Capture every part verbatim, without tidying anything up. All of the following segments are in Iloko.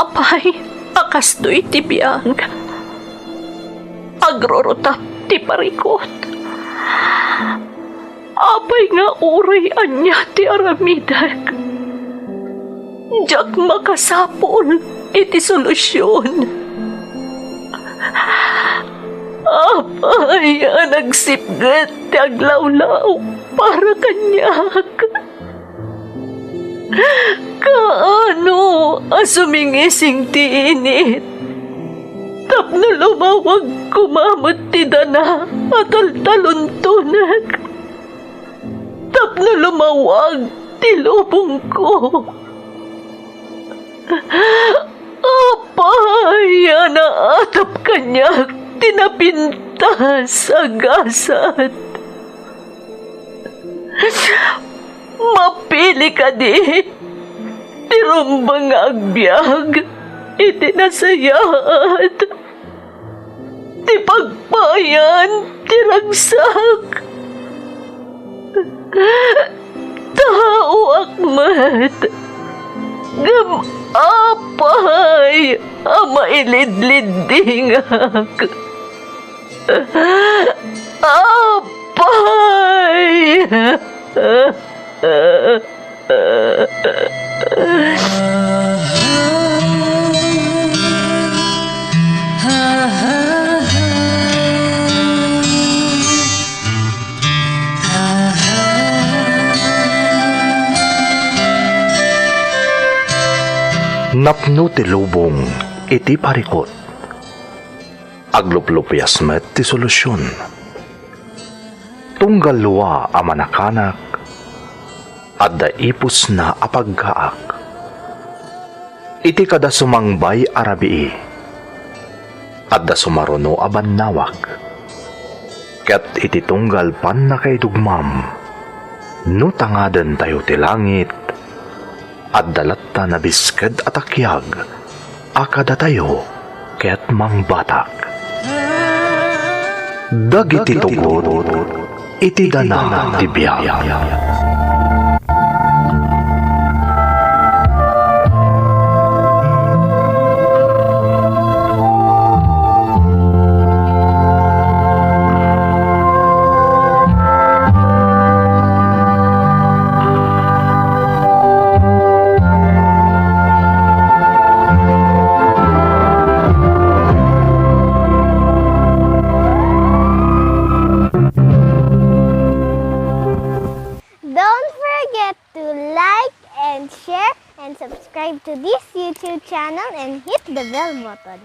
Apay a kastoy ti biag? Agrurutap ti parikut. Apay nga uray ania ti aramidek, diak makasapul iti solusion. Apay a nagsipget ti aglawlaw para kaniak? Kaano a sumingising ti init tapno lumawag koma met ti dana a taltaluntonek? Tapno lumawag ti lubongko. Apay a naatap kaniak ti napintas a gasat? Mapili kadi ti rumbeng nga agbiag iti nasayaat ti pagpayan ti ragsak. Taoak met, ngem apay a mailidliddingak? Apay! Napno ti lubong iti parikut. Agluplupias met ti solusion. Tunggal lua a manakanak, adda ipusna a paggaak. Iti kada sumangbay a rabii, adda sumaruno a bannawag. Ket iti tunggal pannakaidugmam, no tangadentayo ti langit, adda latta nabisked a takiag a kadatayo ket mangbatak. Dagiti tugot iti dana ti biag. Don't forget to like and share and subscribe to this YouTube channel and hit the bell button.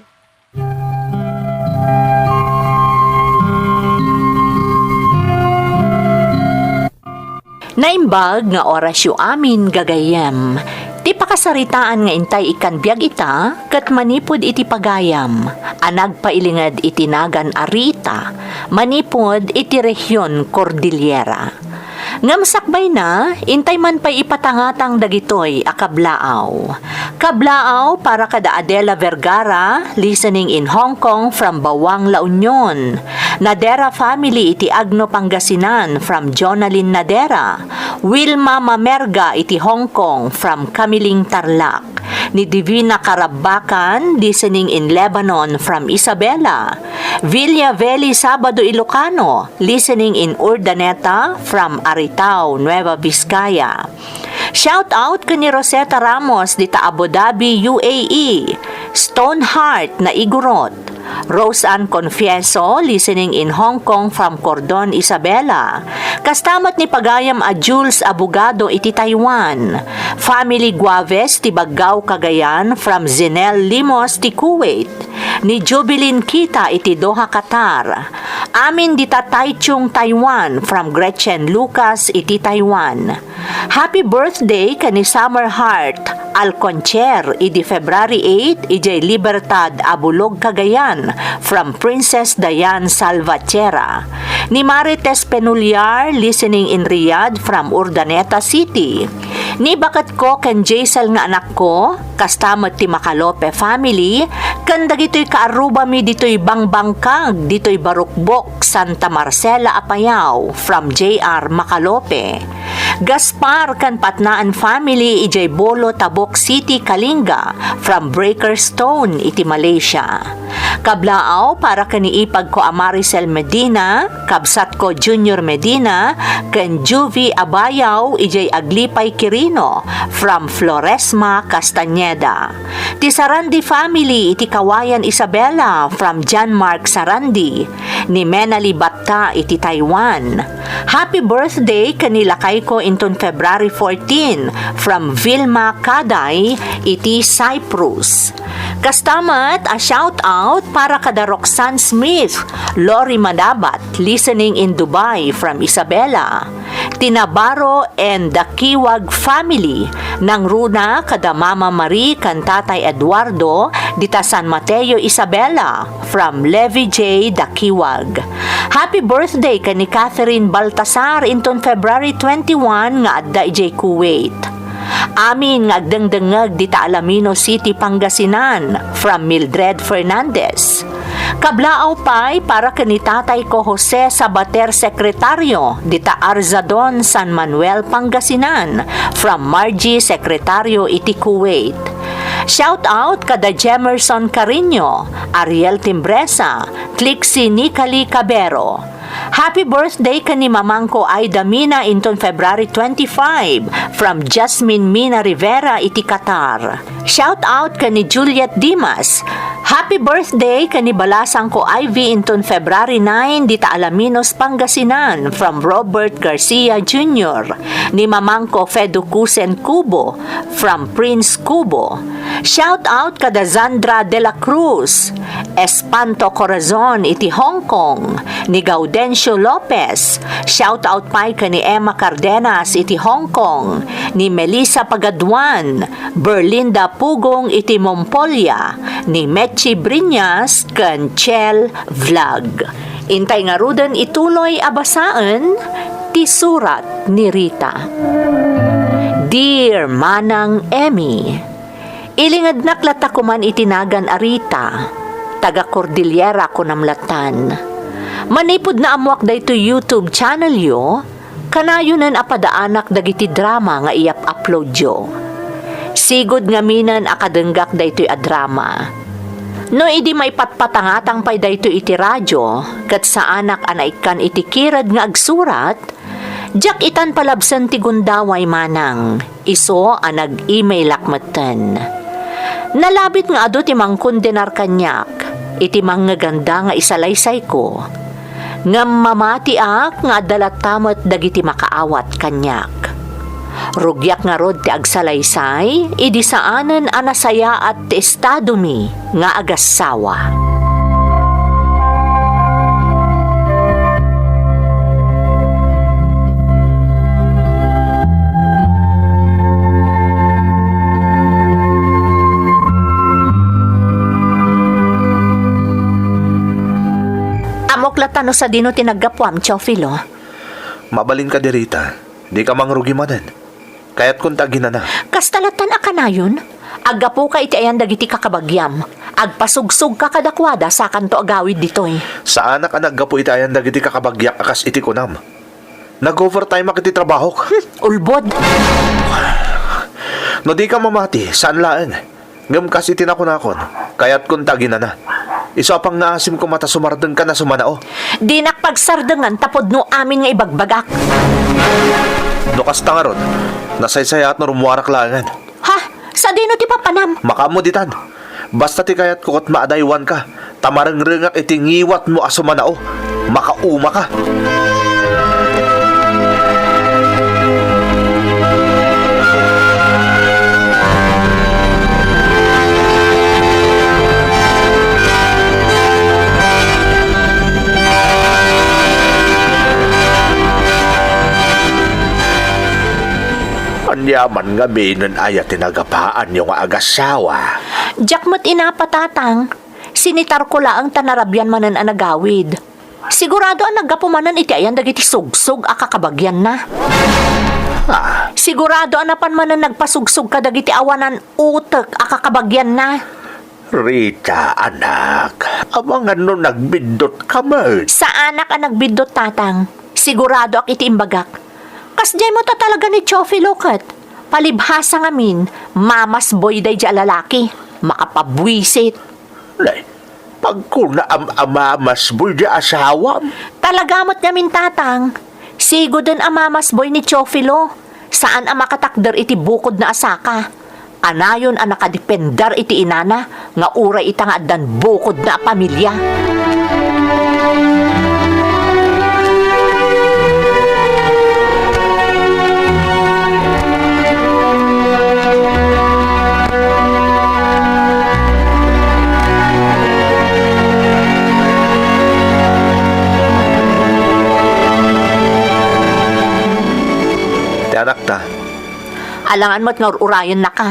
Naimbag nga orasyo amin, gagayyem. Ti pakasaritaan nga intay ikkan biag ita ket manipud iti pagayam a nagpailinged iti nagan a Rita manipud iti rehion Cordillera. Ngem sakbayna, intay man pay ipatangatang dagitoy a kablaaw. Kablaaw para kada Adela Vergara, listening in Hong Kong from Bawang, La Union. Nadera family iti Agno, Pangasinan, from Jonalyn Nadera. Wilma Mamerga iti Hong Kong from Camiling, Tarlac. Ni Divina Karabakan, listening in Lebanon from Isabela. Villa Veli Sabado, Ilocano, listening in Urdaneta from Aritao, Nueva Vizcaya. Shout out ken ni Rosetta Ramos dita Abu Dhabi, U A E. Stoneheart, Naigorot. Rose Ann Confieso, listening in Hong Kong from Cordon, Isabela. Kasta met ni pagayam a Jules Abogado iti Taiwan. Family Guaves ti Baggao, Cagayan from Zinel Limos ti Kuwait. Ni Jubilin Kita iti Doha, Qatar. Amin dita Taichung, Taiwan from Gretchen Lucas iti Taiwan. Happy birthday ken ni Summer Heart Alconcher idi February eight idiay Libertad, Abulog, Cagayan from Princess Diane Salvatierra. Ni Marites Penullar, listening in Riyadh from Urdaneta City. Ni baketko ken Jaisal nga anakko, kasta met ti Macalope family, ken dagitoy kaarrubami ditoy Bangbangkag, ditoy Barukbok, Santa Marcela, Apayao, from J R Macalope. Gaspar ken Patnaan family idiay Bolo, Tabuk City, Kalinga, from Breakerstone iti Malaysia. Kablaaw para ken ni ipagko a Maricel Medina, kabsatko Junior Medina, ken Juvie Abayaw idiay Aglipay, Quirino, from Floresma, Castañeda. Ti Sarandi family iti Kawayan, Isabela, from John Mark Sarandi, ni Menali Batta iti Taiwan. Happy birthday ken ni lakayko inton February fourteen, from Vilma Kaday iti Cyprus. Kasta met a shout out para kada Roxanne Smith, Lori Manabat, listening in Dubai from Isabela. Ti Navarro and Dakiwag family, nangruna kada Mama Marie ken Tatay Eduardo, dita San Mateo, Isabela, from Levi J Dakiwag. Happy birthday ken ni Catherine Baltasar inton February twenty-one nga adda idiay Kuwait. Amin nga agdengdengngeg dita Alaminos City, Pangasinan, from Mildred Fernandez. Kablaaw pay para ken ni tatayko Jose Sabater, sekretario dita Arzadon, San Manuel, Pangasinan, from Margie, sekretario iti Kuwait. Shout out kada Jemerson Carino, Ariel Timbresa, Clixie Nicali Cabero. Happy birthday ken ni mamangko Aida Mina inton February twenty-five, from Jasmine Mina Rivera iti Qatar. Shout out ken ni Juliet Dimas. Happy birthday ken ni balasangko Ivy inton February nine dita Alaminos, Pangasinan, from Robert Garcia Junior, ni mamangko Fedo Kusen Kubo, from Prince Kubo. Shout out kada Zandra de la Cruz, Espanto Corazon iti Hong Kong, ni Gaudencio Lopez. Shout out pay ken ni Emma Cardenas iti Hong Kong, ni Melissa Pagaduan, Berlinda Pugong iti Mompolia, ni Mechi Briñas ken Chel Vlog. Intay ngaruden ituloy a basaen ti surat ni Rita. Dear Manang Emmy, ilingednak latta koman iti nagan a Rita, taga Cordillera kunam lattan. Manipud naammoak daytoy YouTube channelyo, kanayonen a padaanak dagiti drama nga iyap-uploadyo. Sigud ngaminen a kadenggak daytoy a drama. No idi maipatpatangatang pay daytoy iti radio, ket saanak a naikkan iti kired nga agsurat, diak itan palabsen ti gundaway manang, isu a nag-emailak metten. Nalabit nga adu ti mangkondenar kaniak iti mangngeganda nga isalaysayko. Ngem mamatiak nga adda latta met dagiti makaawat kaniak. Rugiak ngarud ti agsalaysay idi saanen a nasayaat ti estadomi nga agassawa. Ammok latta no sadino ti naggapuam, Teofilo. Mabalin kadi, Rita. Dika mangrugi manen. Kayatkon ta aginana. Kasta lattan a kanayon? Aggapuka iti ayan dagiti kakabagiam. Agpasugsogka kadakuada sakanto agawid ditoy. Saanak a naggapu iti ayan dagiti kakabagiak a kas iti kunam. Nag-overtime ak iti trabahok. Hmm, ulbod. No dika mamati, saan laeng. Ngem kas iti nakunakon, kayatkon ta aginana. Isu a pangngaasim koma ta sumardengkan a sumanao. Dinak pagsardengan ta pudno amin nga ibagbagak. No kasta ngarud, nasaysayaat no rummuarak laengen. Ha? Sadino ti papanam? Makaammo ditan. Basta ti kayatko ket maadaywanka. Ta marengrengak iti ngiwatmo a sumanao. Makaumaka. Ania man ngaminen aya ti nagapaanyo nga agassawa? Diak met inapa, Tatang. Sinitarko laeng ta narabian manen a nagawid. Sigurado a naggapu manen iti ayan dagiti sugsog a kakabagianna. Ah. Sigurado a napan manen nagpasugsog kadagiti awanan utek a kakabagianna. Rita, anak, amangan no nagbiddotka met. Saanak a nagbiddot, Tatang. Siguradoak iti imbagak. Kasdiay met a talaga ni Teofilo ket. Palibhasa ngamin, mamasboy daydiay a lalaki. Makapabuisit. Nay, pagkuna am-, a mamasboy di asawam? Talaga met ngamin, Tatang. Siguden a mamasboy ni Teofilo. Saan a makatakder iti bukodna a saka. Kanayon a nakadepender iti inana nga uray ita nga addan bukodna a pamilia. Ti anakta. Alangan met nga ur-urayennaka.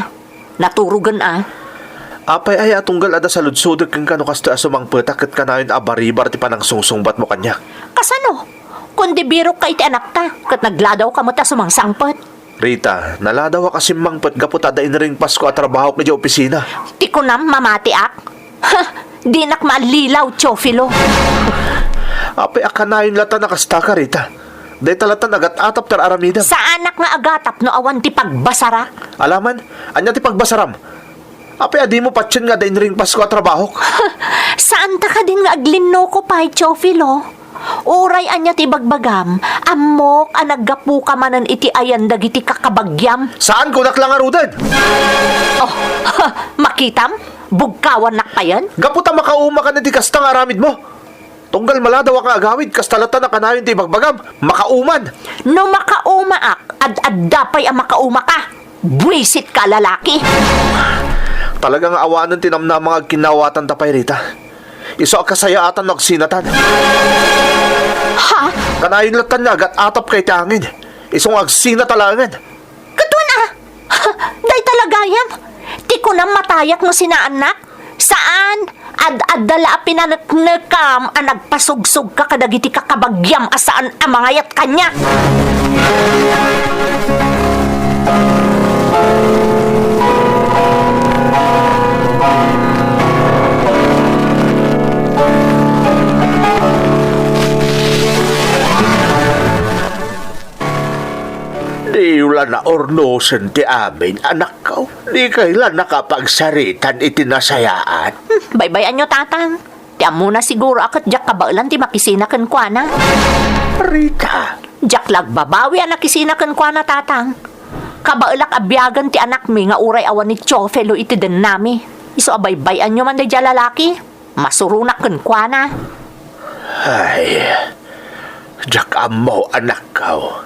Naturogen a. Apay aya a tunggal adda saludsodek kenka no kastoy a sumangpetak ket kanayon a baribar ti panangsungsungbatmo kaniak? Kasano? Kundi birokka iti anakta, ket nagladawka met a sumangsangpet. Rita, naladawak a simmangpet gapu ta adda inringpasko a trabahok idiay opisina. Ti kunam, mamatiak? Ha! Dinak maallilaw, Teofilo. Apay a kanayon latta a kasta ka, Rita? Dayta latta a agat-atap ti ar-aramidem. Saanak nga agatap no awan ti pagbasarak. Alaman, ania ti pagbasaram? Apay a dimo patien nga adda inringpasko a trabahok? Saanta kadin nga aglinnuko pay, Teofilo? Uray ania ti ibagbagam, ammok a naggapuka manen iti ayan dagiti kakabagiam. Saan kunak la ngaruden? Oh, makitam? Bugkawannak payen? Gapu ta makauma kan iti kasta nga aramidmo. Tunggal maladawak nga agawid, kasta latta a kanayon ti ibagbagam, makauman. No makaumaak, ad-adda pay a makaumaka. Buisitka a lalaki. Talaga nga awanen ti namnama nga agkinnaawatanta pay, Rita. Isu a kasayaatan no agsinatan. Ha? Kanayon latta nga agat-atapka iti angin. Isu nga agsinat a laengen. Kaduan a! Dayta la gayam! Ti kunam matayak no sinaannak? Saan! Ad-adda la a pinaneknekam a nagpasugsogka kadagiti kakabagiam a saan a mangayat kaniak! Diyo la naurnosen ti amin, anakko. Dikay la nakapagsaritan iti nasayaat. Hmm, baybay-anyo, Tatang. Ti ammona siguro a ket diak kabaelan ti makisina kenkuana. Rita! Diak la agbabawi a nakisina kenkuana, Tatang. Kabaelak a biagen ti anakmi nga uray awan ni Teofilo iti dennami. Isu a baybay-anyo man daydiay a lalaki. Masuronak kenkuana. Ay, diak ammo, anakko.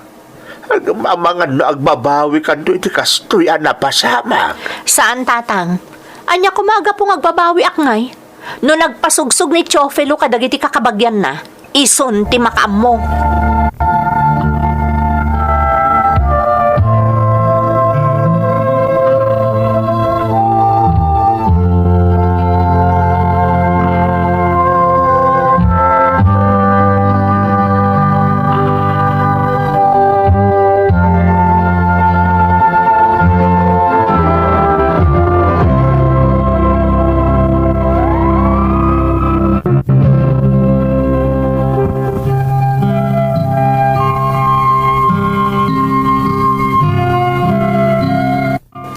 Agmamangan no agbabawikanto iti kastoy a napasamak. Saan, Tatang. Ania koma a gapu nga agbabawiak ngay? No nagpasugsog ni Teofilo kadagiti kakabagianna, isun ti makaammo.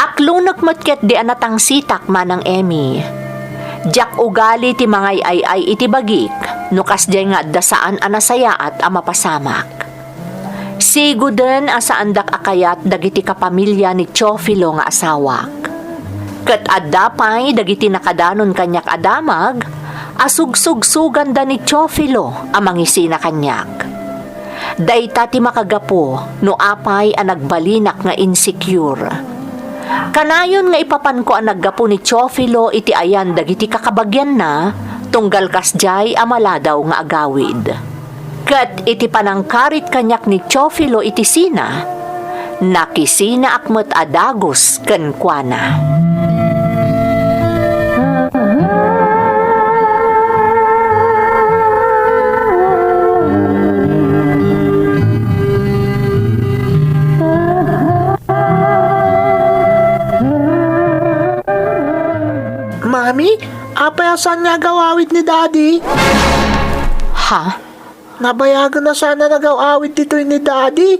Aklunek met ketdi a natangsitak, Manang Emmy. Diak ugali ti mangay-ay-ay iti bagik no kasdiay nga adda saan a nasayaat a mapasamak. Siguden a saandak a kayat dagiti kapamilya ni Teofilo nga asawak. Ket adda pay dagiti nakadanon kaniak a damag a sugsugsuganda ni Teofilo a mangisina kaniak. Dayta ti makagapu no apay a nagbalinak nga insecure. Kanayon nga ipapanko a naggapu ni Teofilo iti ayan dagiti kakabagianna, tunggal kasdiay a maladaw nga agawid. Ket iti panangkarit kaniak ni Teofilo iti sina, nakisinaak met a dagus kenkuana. Mami, apay a saan nga agaw-awid ni Daddy? Ha? Nabayagen a saan a nagaw-awid ditoy ni Daddy.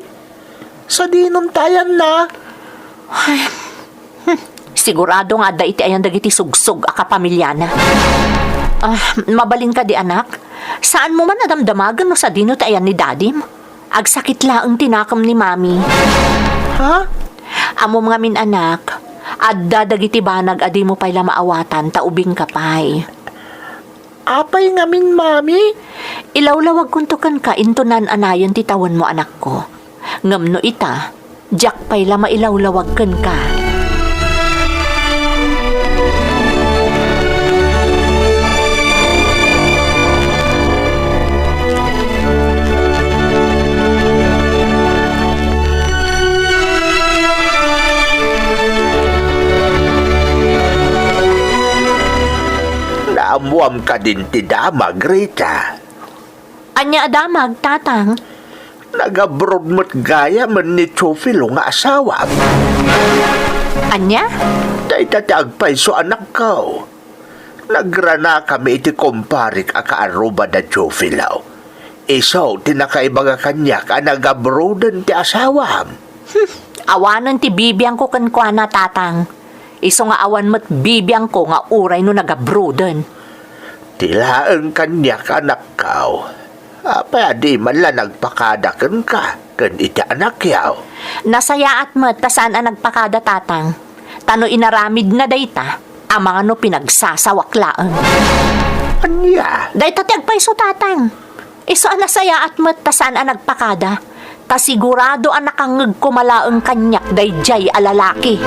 Sadino ti ayanna? Ay, hmm, sigurado nga adda iti ayan dagiti sugsog a kapamiliana. Ah, mabalin kadi, anak? Saanmo man a damdamagen no sadino ti ayan ni dadim? Agsakit laeng ti nakem ni Mami. Ha? Ammom ngamin, anak, adda dagiti banag a dimo pay la maawatan ta ubingka pay. Apay ngamin, Mami? Ilawlawagkonto kenka inton naan-anayen ti tawenmo, anakko. Ngem no ita, diak pay la mailawlawag kenka. Naammoam kadin ti damag, Rita? Ania a damag, Tatang? Nag-abroad met gayamen ni Teofilo nga asawam. Ania? Dayta ti agpayso, anakko. Nagranakami iti kumparik a kaaruba da Teofilo. Isu ti nakaibaga kaniak a nag-abroaden ti asawam. Hmm, awanen ti bibiangko kenkuana, Tatang. Isu nga awan met bibiangko nga uray no nag-abroaden. Ti laeng kaniak, anakko. Apay a di man la nagpakada kenka ken iti anakyo? Nasayaat met ta saan a nagpakada, Tatang. Ta no inaramidna dayta, amangan no pinagsasawak laeng. Ania? Dayta ti agpayso, Tatang. Isu a nasayaat met ta saan a nagpakada, ta sigurado a nakangngeg koma laeng kaniak daydiay a lalaki.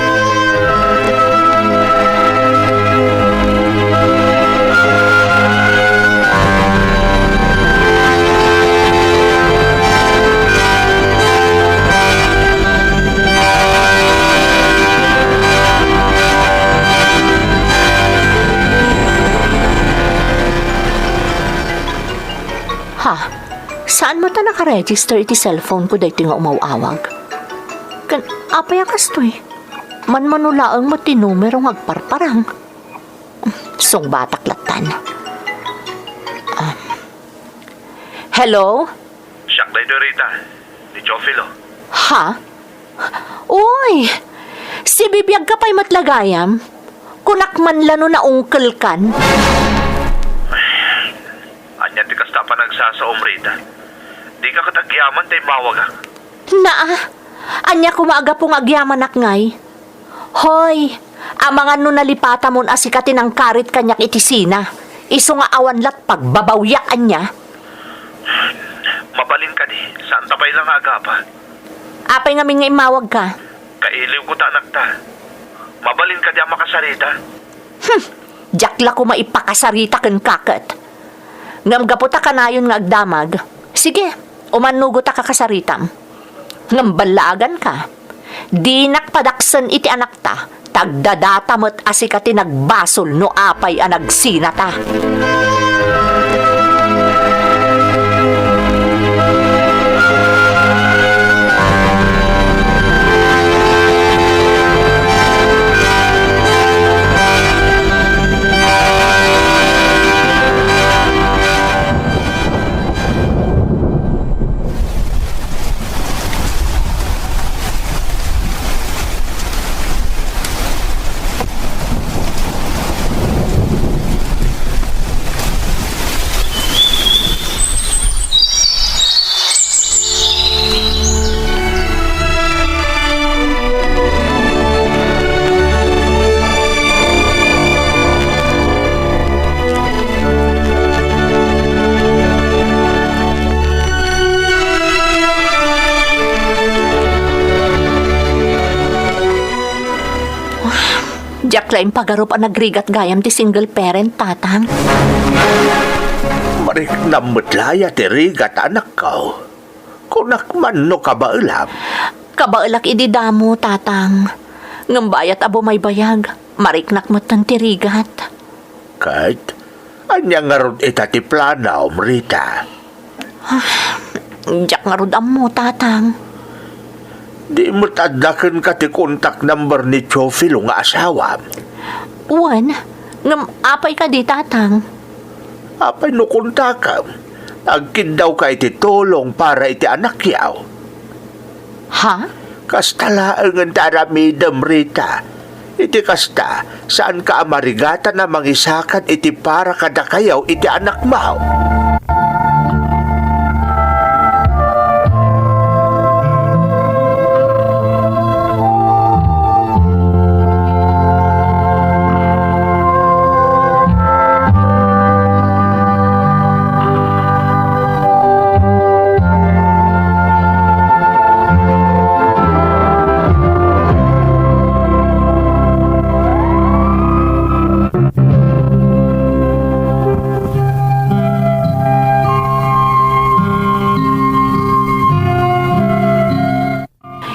Ha? Saan met a nakaregister iti cellphone ko daytoy nga umaw-awag? Ken apay a kastoy? Manmano laeng met ti numero nga agparparang. Sungbatak lattan. Ah. Hello? Siak daytoy, Rita. Ni Teofilo. Ha? Uy! Sibibiagka pay met la gayam? Kunak man la no naungkelkan. Ania ti kasta a panagsasaom, Rita? Dika ket agyaman ta immawagak? Naa, ania koma a gapu nga agyamanak ngay? Hoy, amangan no nalipatamon a sika ti nangkarit kaniak iti sina, isu nga awan lat pagbabawiak, ania? Mabalin kadi, saanta pay la nga agapa? Apay ngamin nga immawagka? Kailiwko ta anakta. Mabalin kadi a makasarita? Hmm, diak la koma ipakasarita kenka ket. Ngem gapu ta kanayon nga agdamag, sige, umannugot a kakasaritam. Ngem ballaaganka, dinak padaksen iti anakta, ta agdadata met a sika ti nagbasol no apay a nagsinata. Diak la impagarup a nagrigat gayam ti single parent, Tatang. Mariknam met la aya ti rigat, anakko? Kunak man no kabaelam. Kabaelak idi damo, Tatang. Ngem bayat a bumaybayag, mariknak metten ti rigat. Ket, ania ngarud ita ti planom, Rita? Diak ngarud ammo, Tatang. Di met adda kenka ti contact number ni Teofilo nga asawam? Wen, ngem apay kadi, Tatang? Apay no kontakem? Agkiddawka iti tulong para iti anakyaw. Ha? Kasta laengen ti aramidem, Rita. Iti kasta, saanka a marigatan a mangisakad iti para kadakayo iti anakmo.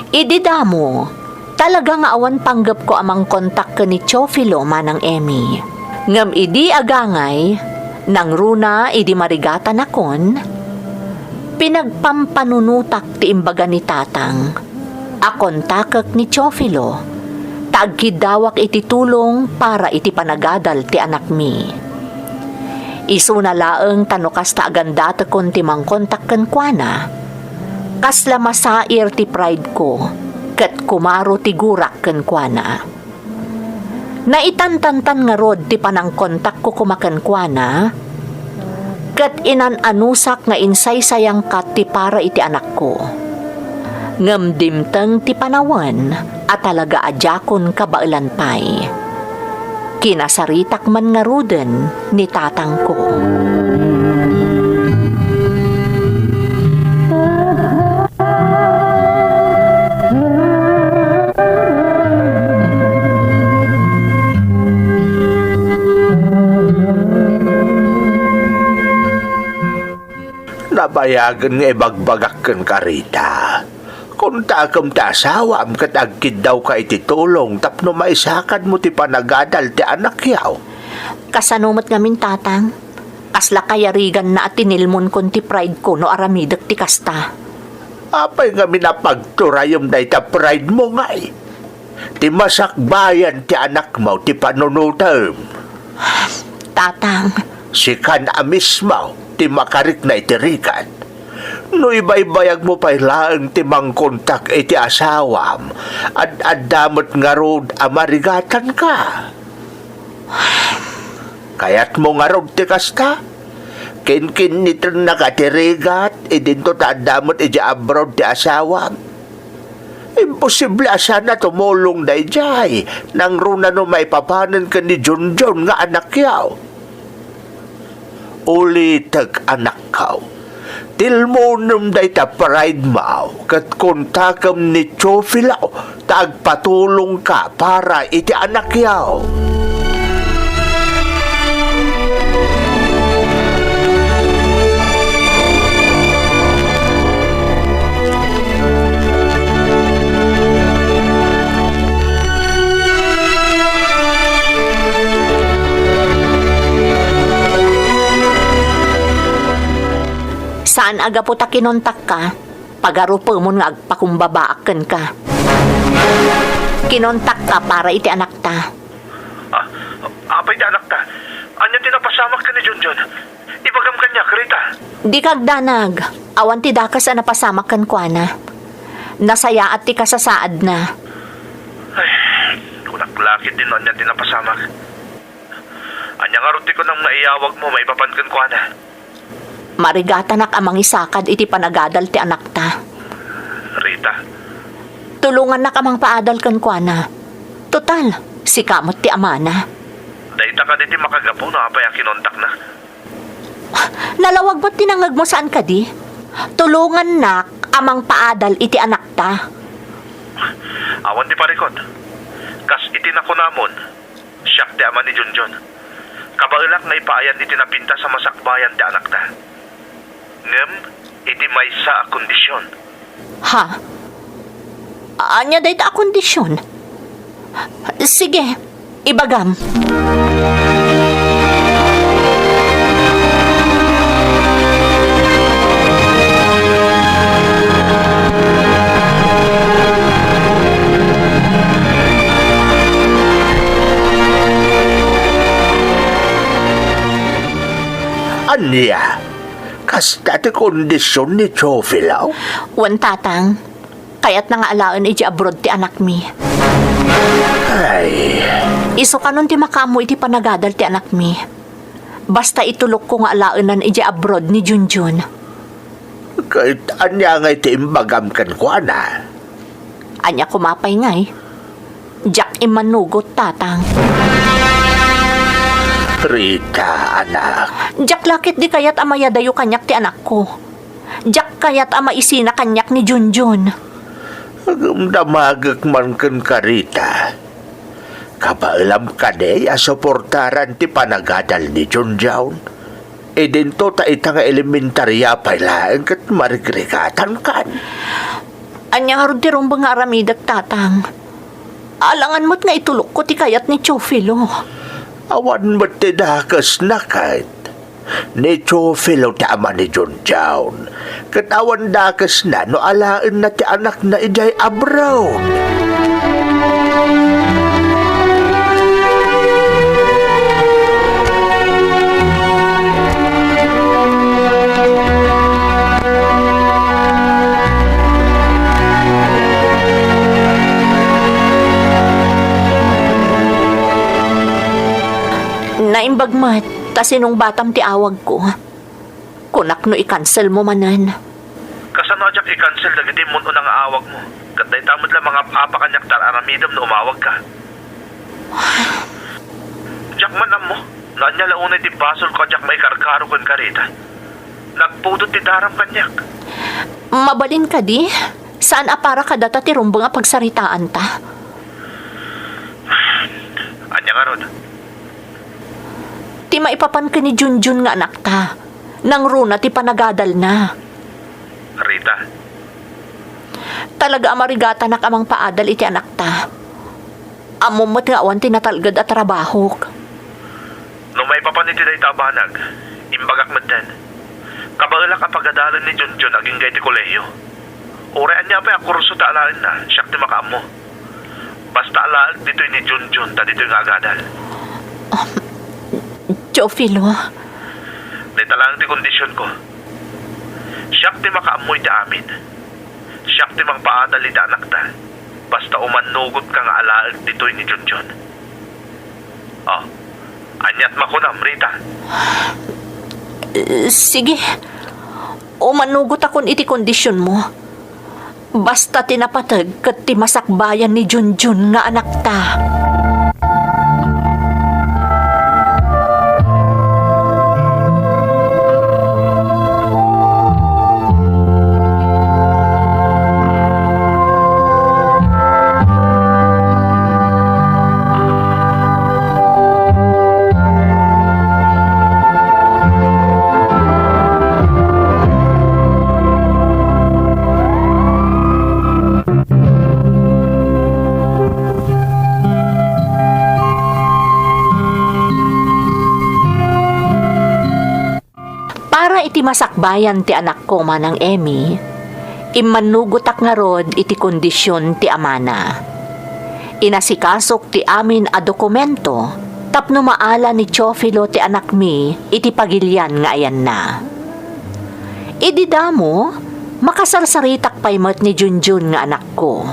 Idi damo, talaga nga awan panggepko a mangkontak ken ni Teofilo manang Emmy. Ngem idi agangay, nangruna idi marigatanakon, pinagpampanunotak ti imbaga ni Tatang a kontakek ni Teofilo, ta agkiddawak iti tulong para iti panagadal ti anakmi. Isuna laeng ta no kasta agandatekon ti mangkontak kenkuana, kasla masair ti pride ko ket kumaro ti gurak kenkuana. Naitantantan ngarud ti panangkontakko koma kenkuana, ket inan-anusak nga insaysayangka ti para iti anakko. Ngem dimteng ti panawen a talaga a diakon kabaelan pay. Kinasaritak man ngaruden ni tatangko. Nabayagen nga ibagbagak kenka, Rita. Kontakem ti asawam ket agkiddawka iti tulong tapno maisakadmo ti panagadal ti anakyaw. Kasano met ngamin, Tatang? Kasla kayariganna a tinilmonkon ti pride ko no aramidek ti kasta. Apay ngamin a pagturayem dayta pride mo ngay? Ti masakbayan ti anakmo ti panunotem. Tatang. Sikan a mismo ti makarikna iti rigat. No ibaybayagmo pay laeng ti mangkontak iti asawam, ad-adda met ngarud a marigatanka. Kayatmo ngarud ti kasta? Kinkinnitennaka ti rigat, idinto ta adda met idiay abroad ti asawam. Imposible a saan a tumulong daydiay, nangruna no maipapanen ken ni Junjun nga anakyaw. Ulitek, anakkaw. Tilmonem dayta pride mo, ket kontakem ni Teofilo ta agpatulongka para iti anakyaw. Saan a gapu ta kinontakka, pagarupemon nga agpakumbabaak kenka. Kinontakka para iti anakta. Ah, apay ti anakta? Ania ti napasamak ken ni Junjun? Ibagam kaniak, Rita. Dika agdanag. Awan ti dakes a napasamak kenkuana. Nasayaat ti kasasaadna. Ay, kunak la ketdi no ania ti napasamak. Ania ngarud ti kunam nga iyawagmo maipapan kenkuana? Marigatanak a mangisakad iti panagadal ti anakta. Rita. Tulongannak a mangpaadal kenkuana. Total, sika met ti amana. Dayta kadi ti makagapu no apay a kinontakna. Nalawag met ti nangngegmo, saan kadi? Tulongannak a mangpaadal iti anakta. Awan ti parikut. Kas iti nakunamon, siak ti ama ni Junjun. Kabaelak nga ipaayan iti napintas a masakbayan ti anakta. Ngem iti maysa a kondision. Ha? Ania dayta a kondision? Sige, ibagam. Ania? Kasta ti kondision ni Teofilo? Wen, Tatang. Kayatna nga alaen idiay abroad ti anakmi. Ay. Isu kanon ti makaammo iti panagadal ti anakmi. Basta itulokko nga alaenan idiay abroad ni Junjun. Ket ania ngay ti imbagam kenkuana? Ania koma pay ngay? Diak immanugot, Tatang. Rita, anak. Diak la ketdi kayat a mayadayo kaniak ti anakko. Diak kayat a maisina kaniak ni Junjun. Ngem damagek man kenka, Rita. Kabaelam kadi a suportaran ti panagadal ni Junjun? Idinto ta ita nga elementaria pay laeng ket marigrigatankan. Ania ngarud ti rumbeng nga aramidek, Tatang? Alangan met nga itulokko ti kayat ni Teofilo. Awan met ti dakesna ket. Ni Teofilo ti ama ni Junjun, ket awan dakesna no alaenna ti anakna idiay abroad. Naimbag met ta sinungbatam ti awagko. Kunak no i-cancel mo manen. Kasano a diak i-cancel dagiti immun-una nga awagmo? Ket dayta met la mangap-apa kaniak ta ar-aramidem no umawagka. Diak man ammo no ania la unay ti basolko a diak maikarkaro kenka, Rita. Nagpudot ti daram kaniak. Mabalin kadi, saan a para kadata ti rumbeng a pagsaritaanta. Ania ngarud? Ti maipapan ken ni Junjun nga anakta, nangruna ti panagadalna. Rita. Talaga a marigatanak a mangpaadal iti anakta. Ammom met nga awan ti natalged a trabahok. No maipapan iti dayta a banag, imbagak metten. Kabaelak a pagadalen ni Junjun agingga iti kolehio. Uray ania pay a kurso ta alaenna, siak ti makaammo. Basta alaek ditoy ni Junjun ta ditoy nga agadal. Um, Teofilo. Dayta laeng ti kondisionko. Siak ti makaammo iti amin. Siak ti mangpaadal iti anakta. Basta umannugotka nga alaek ditoy ni Junjun. Oh, aniat makunam, Rita? Eh, sige. Umanugotakon iti kondisionmo. Basta ti napateg ket ti masakbayan ni Junjun nga anakta. Para iti masakbayan ti anakko, Manang Emmy, immannugotak ngarud iti kondision ti amana. Inasikasok ti amin a dokumento tapno maala ni Teofilo ti anakmi iti pagilian nga ayanna. Idi damo, makasarsaritak pay met ni Junjun nga anakko.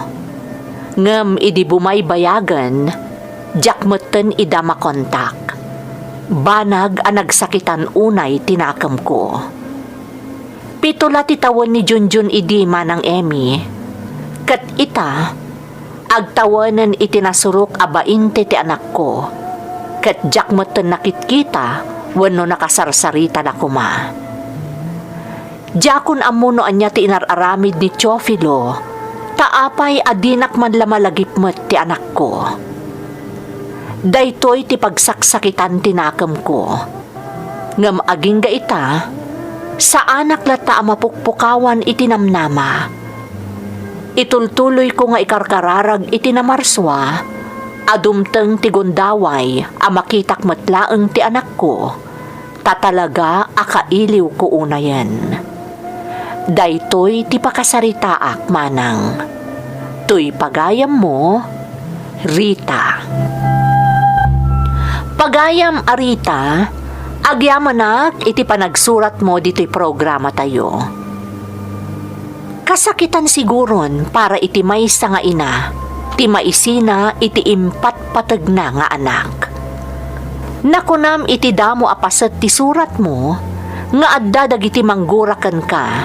Ngem idi bumaybayagen, diak metten ida makontak. Banag a nagsakitan unay ti nakemko. Pito la ti tawen ni Junjun idi, Manang Emmy. Ket ita, agtawenen iti nasurok a bainte ti anakko, ket diak metten nakitkita wenno nakasarsarita la koma. Diakon ammo no ania ti inar-aramid ni Teofilo, ta apay a dinak man la malagip met ti anakko. Daytoy ti pagsaksakitan ti nakemko. Ngem agingga ita, saanak latta a mapukpukawan iti namnama. Itultuloyko nga ikarkararag iti namarsua a dumteng ti gundaway a makitak met laeng ti anakko, ta talaga a kailiwko unayen. Daytoy ti pakasaritaak, Manang. Toy pagayammo, Rita. Pagayam a Rita, agyamanak iti panagsuratmo ditoy programatayo. Nasakitan siguron para iti maysa nga ina ti maisina iti impatpategna nga anak. Nakunam iti damo a paset ti suratmo nga adda dagiti manggura kenka,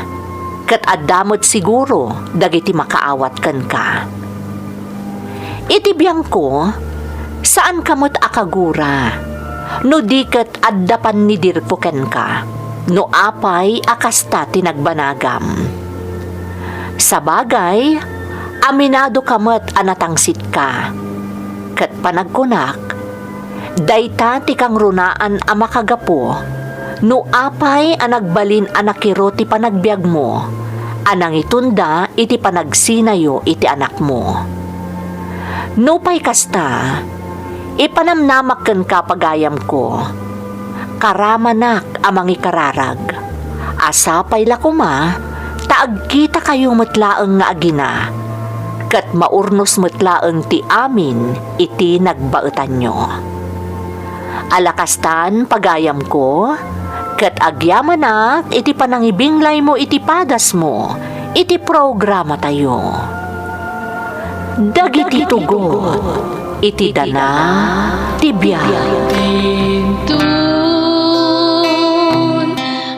ket adda met siguro dagiti makaawat kenka. Iti biangko, saanka met a kagura, no di ket adda pannidirko kenka, no apay a kasta ti nagbanagam. Sabagay, aminadoka met a natangsitka, ket panagkunak, dayta ti kangrunaan a makagapu no apay a nagbalin a nakiro ti panagbiagmo a nangitunda iti panagsinayo iti anakmo. Nupay kasta, ipanamnamak kenka, pagayamko, karamanak a mangikararag, a sapay la koma ta agkitakayo met laeng nga agina, ket maurnos met laeng ti amin iti nagbaetanyo. Ala kastan, pagayamko, ket agyamanak iti panangibinglaymo iti padasmo iti programatayo. Dagiti tugot iti dana ti biag. Inton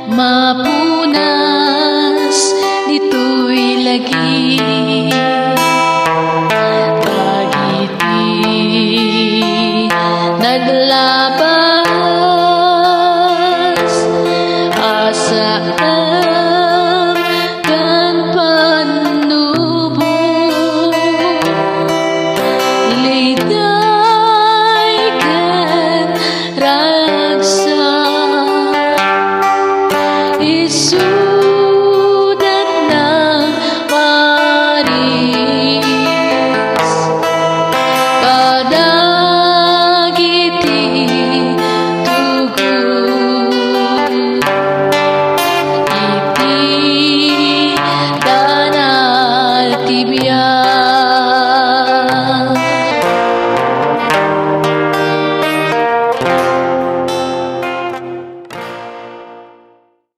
mapunas ditoy lagi, dagiti naglabas a saan ken pannubo, Leyda